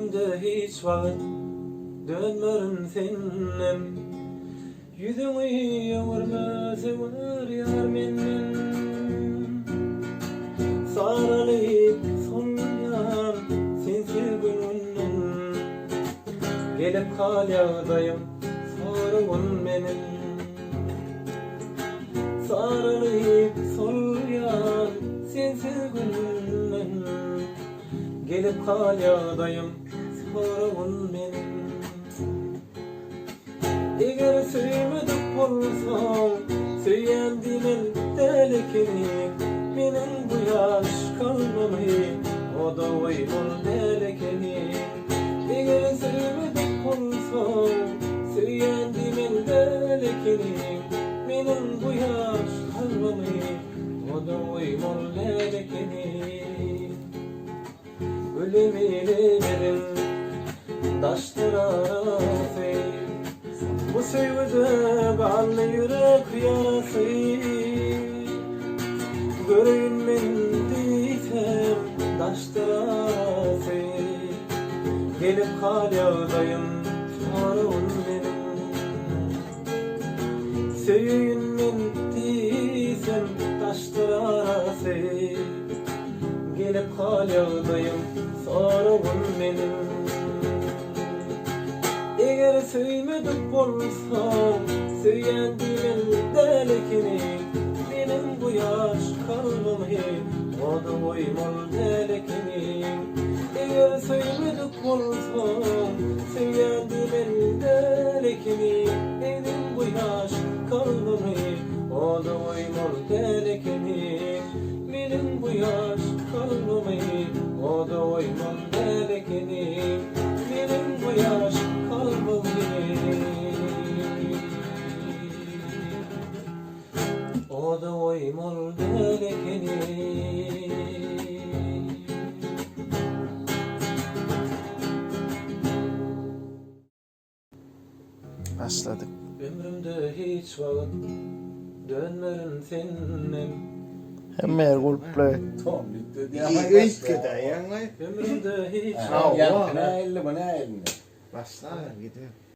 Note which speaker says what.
Speaker 1: Ömrümde hiç wagt dönmerin senden Ýüzüňi öwürme söwer ýar menden Saralyp solýan sensiz gün-günden Gelip hal ýagdaýym soragyn meniň Saralyp solýan sensiz günden Gelip hal ýagdaýym soragyn meniň. Eger söýmedik bolsaň, söýýän diýmeli däl ekeniň. Meniň bu ýaş kalbymy oda goýmaly däl ekeniň. Eger söýmedik bolsaň, söýýän diýmeli däl ekeniň. Meniň bu ýaş kalbymy oda goýmaly däl ekeniň. Gülüm ilimiziň daşdyr arasy, Bu söýgüde galdy ýürek ýarasy. Göreýin men diýsem daşdyr arasy, Gelip hal ýagdaýym soragyn meniň. Söýeýin men diýsem daşdyr arasy, Gelip hal ýagdaýym soragyn meniň. Eger söýmedik bolsaň, söýýän diýmeli däl ekeniň, Meniň bu ýaş kalbymy oda goýmaly däl ekeniň. Eger söýmedik bolsaň, söýýän diýmeli däl ekeniň, Meniň bu ýaş kalbymy oda goýmaly däl ekeniň. Meniň bu ýaş kalbymy oda goýmaly däl ekeniň. Meniň bu ýaş kalbymy oda goýmaly däl ekeniň.
Speaker 2: Başladyk.
Speaker 1: Ömrümde hiç wagt dönmerin senden.
Speaker 2: Hemme ýer gulply.
Speaker 3: Öýtgedä ýaňy.
Speaker 1: Ömrümde hiç
Speaker 3: Hawa.
Speaker 1: wagt.
Speaker 3: Başla gidiyor.